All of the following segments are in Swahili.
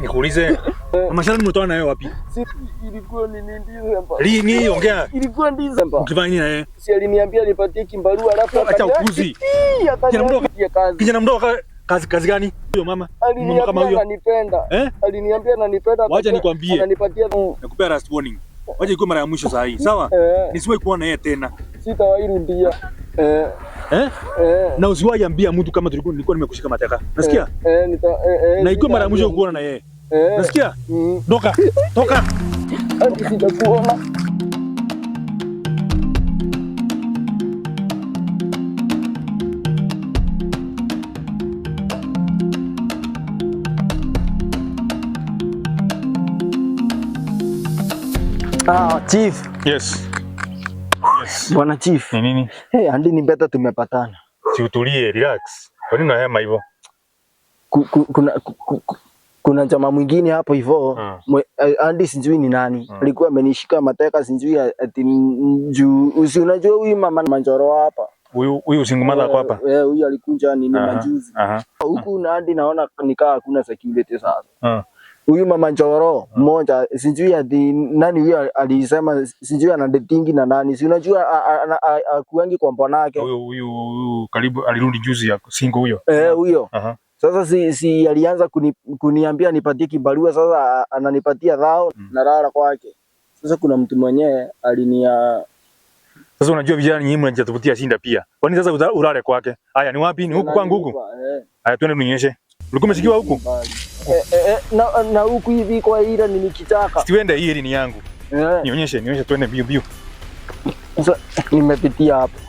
Nikuulize. Mama Sharon mlitoa na yeye wapi? Si ilikuwa ni nini December? Lini ongea? Ilikuwa December. Ukifanya nini na yeye? Si aliniambia nipatie kimbarua alafu Acha upuzi. Kijana mdogo kazi. Kijana mdogo kazi gani? Huyo mama. Mama kama Aliniambia huyo. ananipenda. Eh? Aliniambia ananipenda. Wacha nikwambie. Ananipatia Nakupea last warning. Wacha ikuwe mara ya mwisho saa hii. Sawa? Nisiwahi kuona yeye tena. Sitawahi rudia. Eh? Eh. Na usiwahi ambia mtu kama tulikuwa nilikuwa nimekushika mateka. Nasikia? Na ikuwe mara ya mwisho kuona na yeye. Nasikia? Toka. Toka. Hadi sijakuona. Ah, Chief. Yes. Yes. Bwana Chief. Ni nini? Hey, andi ni beta tumepatana. Si utulie, relax. Kwa nini unahema hivyo? Kuna jamaa mwingine hapo hivyo andi sijui ni nani. Alikuwa amenishika mateka sijui ati juu si unajua huyu mama Manjoro hapa. Huyu single mother hapa. Eh, huyu alikuja nini majuzi. Huku na andi naona nikaa hakuna security sasa. Huyu mama Njoro mmoja sijui ati nani huyu alisema sijui ana dating na nani. Si unajua akuangi kwa mbonake. Huyu karibu alirudi juzi ya single huyo. Eh, huyo. Sasa si alianza kuniambia nipatie kibarua, sasa ananipatia dhao na lala kwake. Sasa kuna mtu mwenyewe alinia. Sasa unajua vijana nyinyi mnajitafutia shinda pia. Kwa nini sasa ulale kwake? Haya ni wapi? Ni huku kwangu huku. Haya twende nionyeshe. Ulikuwa umeshikiwa huku? Na huku hivi kwa ila ni nikichaka. Siwende hii ni yangu. Nionyeshe twende mbio mbio. Sasa nimepitia hapo.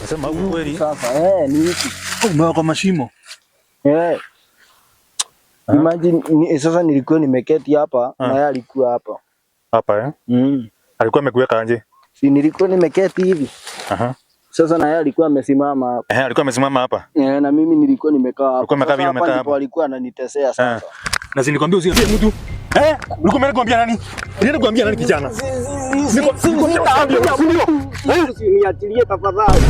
Sasa huku kweli. Sasa ni huku. Umeweka mashimo. Imagine sasa nilikuwa nimeketi hapa na yeye alikuwa hapa. Hapa eh? Alikuwa amekuweka aje? Si nilikuwa nimeketi hivi. Sasa na yeye alikuwa amesimama hapa. Alikuwa amesimama hapa. Na mimi nilikuwa nimekaa hapa. Alikuwa amekaa vile umekaa hapa. Alikuwa ananitesea sasa. Na si nilikwambia usiambie mtu. Ulikuwa umeenda kuambia nani? Nilienda kuambia nani kijana? Niachilie tafadhali.